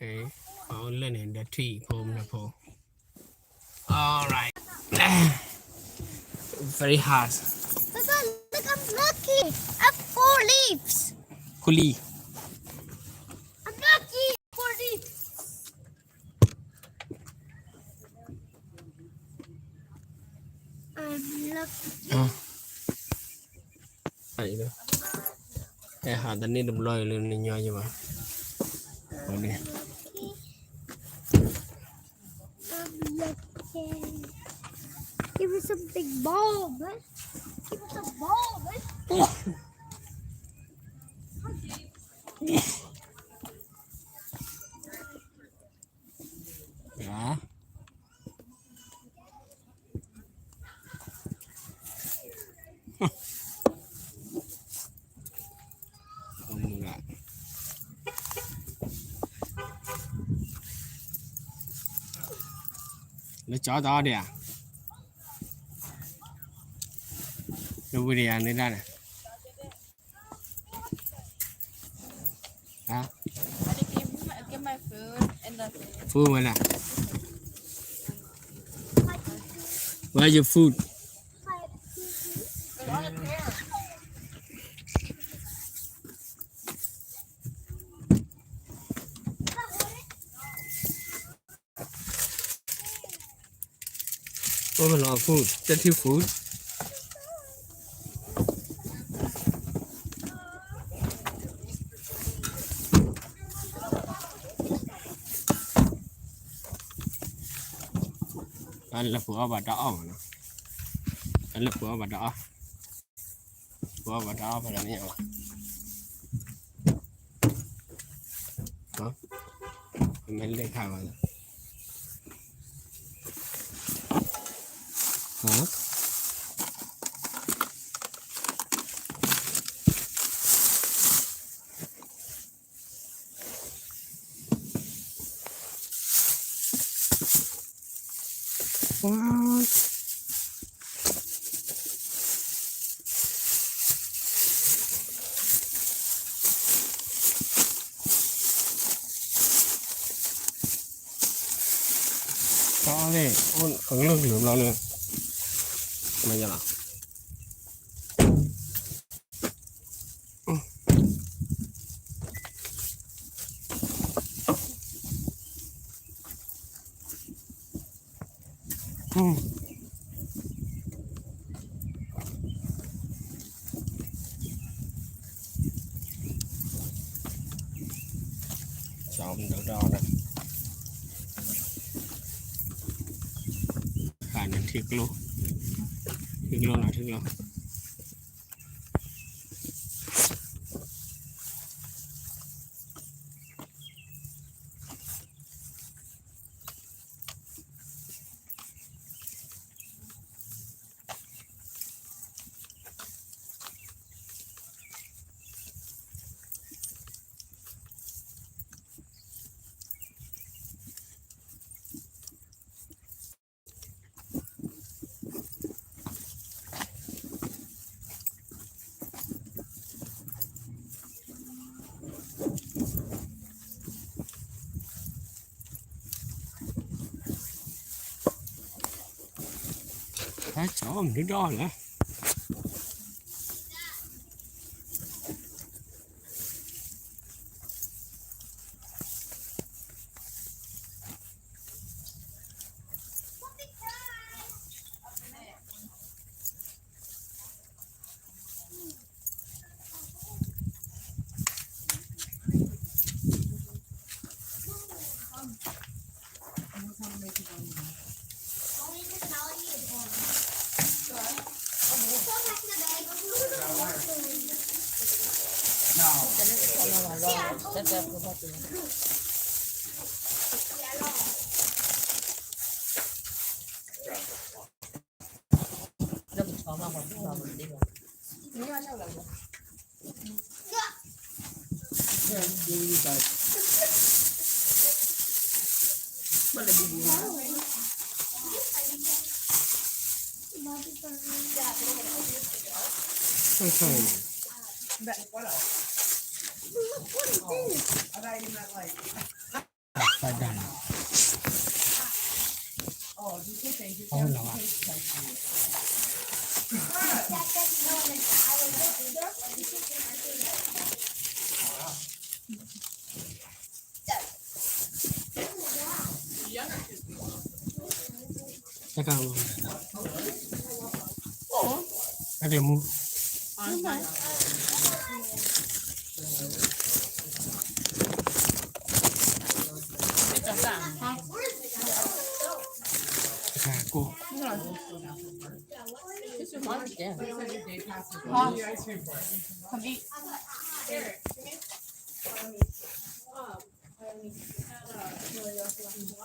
Okay. အဝဲလၢန့ၣ် ဒီးထွံၣ်ဖိမနုၤဖိ. All right. Very hard. Papa, look, I'm lucky. I have four leaves. ခိၣ်လံ. I'm lucky. Four leaves. I'm lucky. အဲ ဟးတန့ၢ်တဘျီအံၤလၢနညီယဘၣ်. Give me some big ball, man. Give me some ball, man. Lawyer, လၢဝံၤဒီးယၤန့ၣ်ဒၣ်န့ၣ်. Huh? Food ဝဲလဲၣ်. Where's your food? Oh, a lot of food. Plenty of food. တၢ်လၢပှၤအီၣ်ဘၣ်တၢ်အီၣ်မးနီၤ. တၢ်လၢပှၤအီၣ်ဘၣ်တၢ်အီၣ်. ပှၤအီၣ်ဘၣ်တၢ်အီၣ်ဖဲလဲၣ်မ့ၢ်အီၣ်ဘၣ်. မ့ၢ်လဲၤခါဘၣ်. တၢ်အီၣ်န့ၣ် အိၣ်အကလုာ်ကလုာ်ဘျီလၢ မ့ၢ်ယလီၤ. ခါန့ၣ်ထံကျိ, ထံကျိနီၤ ထံကျိ. ဟဲကၠီမနုၤဒီးလဲၣ်. ပဒၣ်လီၤ, အဝဲလီၤဘၣ်, တၢ်ကါ, တၢ်ကမူ, တၢ်ကါကိၣ်, ခမံၣ်